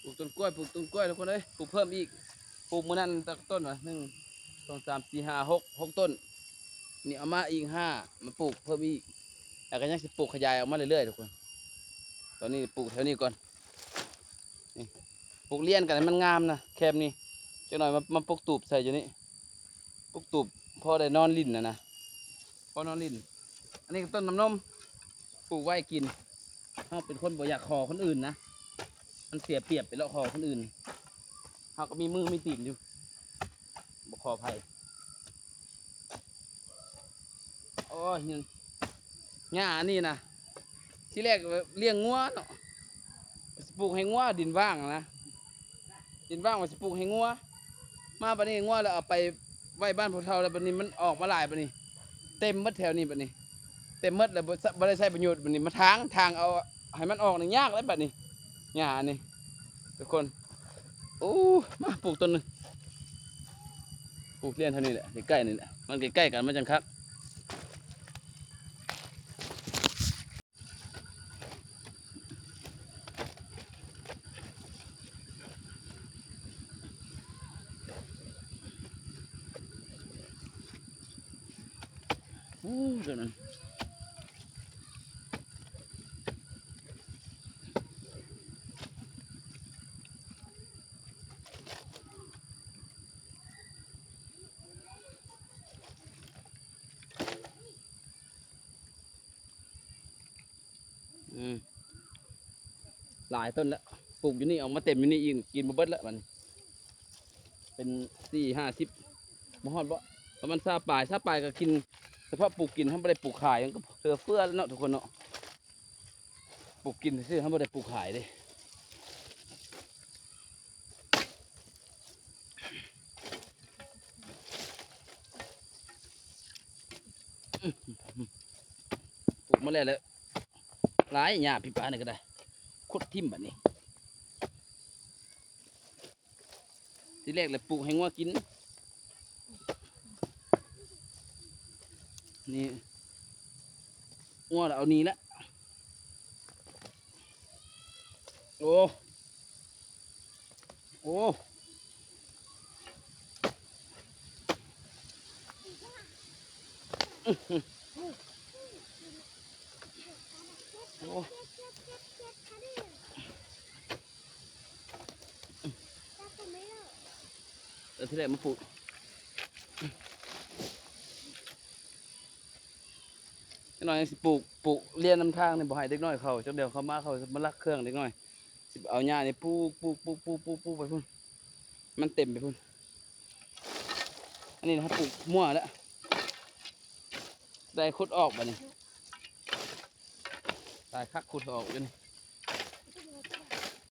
ປູກຕົ້ນກ້ວຍ ປູກຕົ້ນກ້ວຍທຸກຄົນເອີຍ ປູກເພີ່ມອີກ ປູກມື້ນັ້ນຈັກຕົ້ນຫວະ ໜຶ່ງ ສອງ ສາມ ສີ່ ຫ້າ ຫົກ ຫົກຕົ້ນ ນີ້ເອົາມາອີກຫ້າ ມາປູກເພີ່ມອີກ ແລ້ວກໍຍັງຊິປູກຂະຫຍາຍອອກມາເລື້ອຍໆທຸກຄົນ ຕອນນີ້ປູກແຖວນີ້ກ່ອນ ນີ້ ປູກລຽນກັນໃຫ້ມັນງາມນະ ແຄມນີ້ ຈັກໜ່ອຍມາ ມາປຸກຕູບໃສ່ຢູ່ນີ້ ປຸກຕູບພໍໄດ້ນອນຫຼິ້ນນະນະ ພໍນອນຫຼິ້ນ ອັນນີ້ກໍຕົ້ນນ້ຳນົມ ປູກໄວ້ກິນ ເຮົາເປັນຄົນບໍ່ຢາກຂໍຄົນອື່ນນະ ມັນເສຍປຽບໄປເລາະຂໍຄົນອື່ນ ເຮົາກໍມີມືມີຕີນຢູ່ ບໍ່ຂໍໃຜ ໂອ້ຍ ຫຍ້າອັນນີ້ນະ ທີແລກລ້ຽງງົວເນາະ ຊິປູກໃຫ້ງົວ ດິນວ່າງນະ ດິນວ່າງວ່າຊິປູກໃຫ້ງົວ ມາບັດນີ້ງົວລະເອົາໄປໄວ້ບ້ານຜູ້ເຖົ້າ ລະບັດນີ້ມັນອອກມາຫຼາຍ ບັດນີ້ເຕັມໝົດແຖວນີ້ ບັດນີ້ເຕັມໝົດ ລະບໍ່ ບໍ່ໄດ້ໃຊ້ປະໂຫຍດ ບັດນີ້ມາຖາງ ຖາງເອົາໃຫ້ມັນອອກນີ້ຍາກເລີຍ ບັດນີ້ຫຍ້າອັນນີ້ທຸກຄົນ ໂອ້ ມາປູກຕົ້ນໜຶ່ງ ປູກລຽນເທົ່ານີ້ແຫຼະ ໃກ້ໆນີ້ແຫຼະ ມັນໃກ້ໆກັນມັນຈັ່ງຄັກ. ໂອ້ ຕົວນັ້ນ ອືມ ຫຼາຍຕົ້ນແລ້ວ ປູກຢູ່ນີ້ອອກມາເຕັມຢູ່ນີ້ອີກ ກິນບໍ່ເບິດແລ້ວບັດນີ້ ເປັນສີ່ຫ້າສິບ ບໍ່ຮອດບໍ່ ປະມານຊາວປາຍ ຊາວປາຍກໍກິນ ສະເພາະປູກກິນ ເຮົາບໍ່ໄດ້ປູກຂາຍ ມັນກໍເຫຼືອເຟືອແລ້ວເນາະທຸກຄົນເນາະ ປູກກິນຊື່ໆ ເຮົາບໍ່ໄດ້ປູກຂາຍເດ້. ປູກມາແລ້ວ ແລ້ວຫຼາຍຫຍ້າປີປານີ້ກໍໄດ້ ຂຸດຖິ້ມບັດນີ້ ທີແລກແຫຼະປູກໃຫ້ງົວກິນ ນີ້ ງົວລະເອົານີ້ລະ ໂອ້ ໂອ້ ໂອ້ ເອົາທີແລກມາປູກ ຈັກໜ່ອຍຊິປູກ ປູກລຽນນຳທາງນີ້ ບໍ່ໃຫ້ເດັກນ້ອຍເຂົ້າ ຈັກດຽວເຂົາມາ ເຂົາມາລັກເຄື່ອງເດັກນ້ອຍ ຊິເອົາຫຍ້ານີ້ປູກ ປູກ ປູກ ປູກ ປູກ ປູກໄປພຸ້ນ ມັນເຕັມໄປພຸ້ນ ອັນນີ້ເຮົາປູກມົ້ວແລ້ວ ໄດ້ຂຸດອອກບັດນີ້ ຕາຍຄັກ ຂຸດອອກຢູ່ນີ້